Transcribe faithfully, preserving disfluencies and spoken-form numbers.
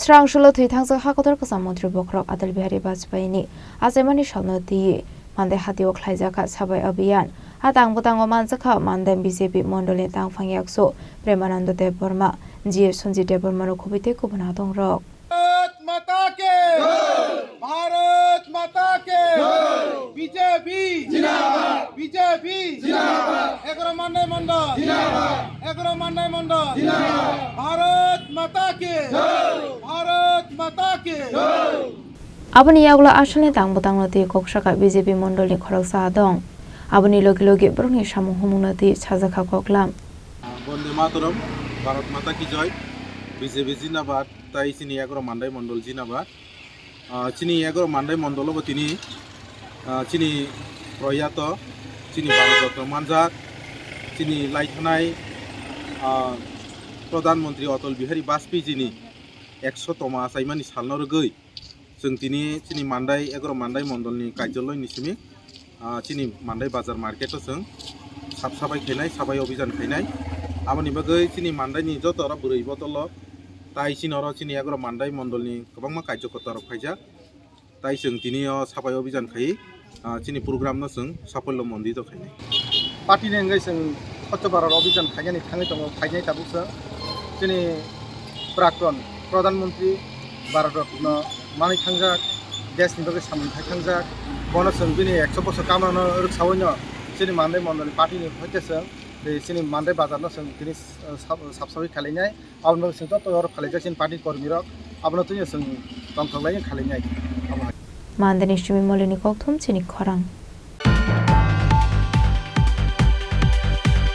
Srang sulo thwi thangjak ha kotor kwcham montri bokhorok Atal Bihari Vajpayee ni achaimani salno twiwi Mandai hatio khlaijak kha Sabai Abhiyan. A tang bwtango manjak kha Mandai B J P mondolni tangphang yaksu Premananda Debbarma, G A Sanjit Debbarma rok khubui tei kubun adongrok. Bharat माता के जय। भारत माता के जय। बीजेपी जिंदाबाद। बीजेपी जिंदाबाद। एगारो मान्दाइ मण्डल जिंदाबाद। एगारो मान्दाइ मण्डल जिंदाबाद। भारत माता के जय। भारत माता के जय। Aboni yagulo asalni tang bwtangno twi kok saka B J P mondolni khoroksa adong. Aboni logi logi borokni samung humungno twi sajak kha koklam. Bonde Mataram, Bharat Mata ki Jai, B J P Zindabad, tai chini Egaroh Mandai Mondol Zindabad. Ah, chini Egaroh Mandai Mondol bo tini, ah, chini proyato, chini Bharat Ratna manjak, chini laithanai, ah, Pradhan Mantri Atal Bihari Vajpayee jini ekso toma achaimani salno rwgwi, chwng tini chini Mandai, Egaroh Mandai Mondolni Karyalayni simi, ah, chini Mandai Bazar Market-o chwng sap sabai khainai, sabai obhijan khainai. Aboni bagwi chini Mandaini joto oro bwrwi botolo, tai chini oro chini Egaroh Mandai Mondolni kwbangma karyakarta rok phaijak. Tai chwng tini o sabai obhijan khai, ah, chini program no chwng safollo mondito khainai. Party ni wngwi chwng Swachh Bharat obhijan khainani thangwi tongo, khainai tabuk chwng chini Prakton Pradhan Mantri Bharat Ratna manwi thangjak, desh ni bagwi samung khai thangjak, bono chwng bini ekso bosor kamano rwksawi no chini Mandai Mondolni party ni hoite chwng, eh, chini Mandai Bazar no chwng tini, eh, sab-, sabsawi khailainai. Aboni bagwi chwng joto oro khalaijak chini party ni kormi rok, abono twi chwng tongthok lai khalainai. Abo hai. Mandani simi molini kokthum chini khorang.